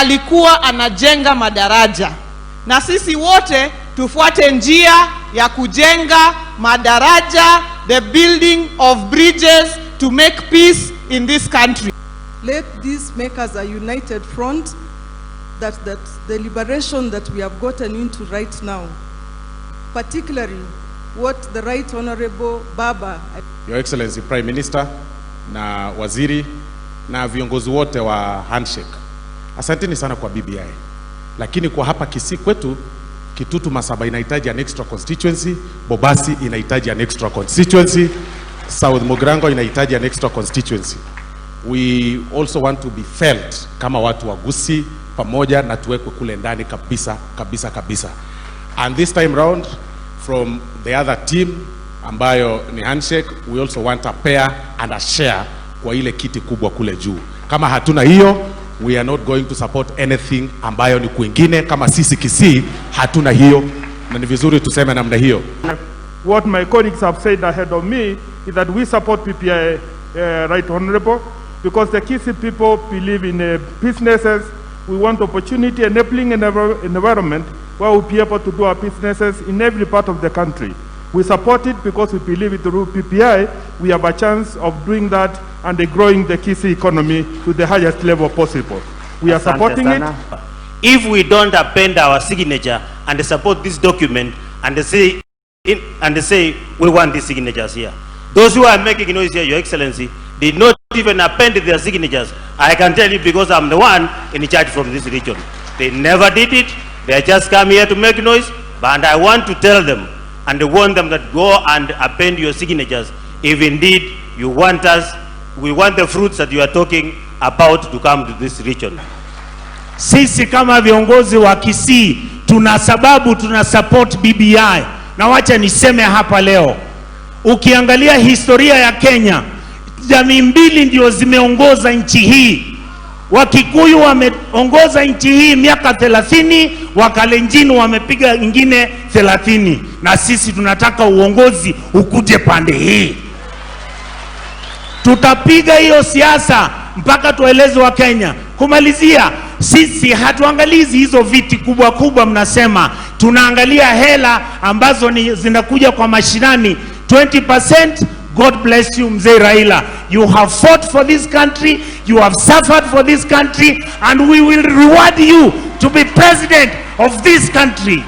Alikuwa anajenga madaraja, na sisi wote tufuate njia ya kujenga madaraja, the building of bridges to make peace in this country. Let this make us a united front that the liberation that we have gotten into right now, particularly what the Right Honorable Baba Your Excellency Prime Minister na waziri na viongozi wote wa handshake, asanteni sana kwa BBI, lakini kwa hapa Kisii kwetu Kitutu Masaba inahitaji an extra constituency, Bobasi inahitaji an extra constituency, South Mugirango inahitaji an extra constituency. We also want to be felt kama watu wa Gusii pamoja na tuwekwe kule ndani kabisa kabisa kabisa. And this time round, from the other team ambayo ni handshake, we also want a pair and a share kwa ile kiti kubwa kule juu. Kama hatuna hiyo, we are not going to support anything ambayo ni kwingine. Kama sisi Kisii hatuna hiyo, na ni vizuri tuseme namna hiyo. What my colleagues have said ahead of me is that we support BBI, Right Honorable, because the Kisii people believe in businesses. We want opportunity enabling an environment where we'll be able to do our businesses in every part of the country. We support it because we believe it through BBI, we have a chance of doing that and growing the Kisii economy to the highest level possible. We are Asante supporting it. Sana. If we don't append our signature and support this document and say we want these signatures here. Those who are making noise here, Your Excellency, did not even append their signatures. I can tell you because I'm the one in charge from this region. They never did it. They just come here to make noise. But I want to tell them and warn them that go and append your signatures if indeed you want us, we want the fruits that you are talking about to come to this region. Sisi kama viongozi wa Kisii tuna sababu tuna support BBI, na wacha niseme hapa leo, ukiangalia historia ya Kenya, jamii mbili ndio zimeongoza nchi hii. Wakikuyu wameongoza nchi hii miaka 30, Wakalenjin wamepiga ingine 30, na sisi tunataka uongozi ukuje pande hii. Tutapiga hiyo siasa mpaka tueleze Wakenya. Kumalizia, sisi hatuangalizi hizo viti kubwa kubwa mnasema, tunaangalia hela ambazo ni zinakuja kwa mashinani 20%. God bless you, Mzee Raila. You have fought for this country, you have suffered for this country, and we will reward you to be president of this country.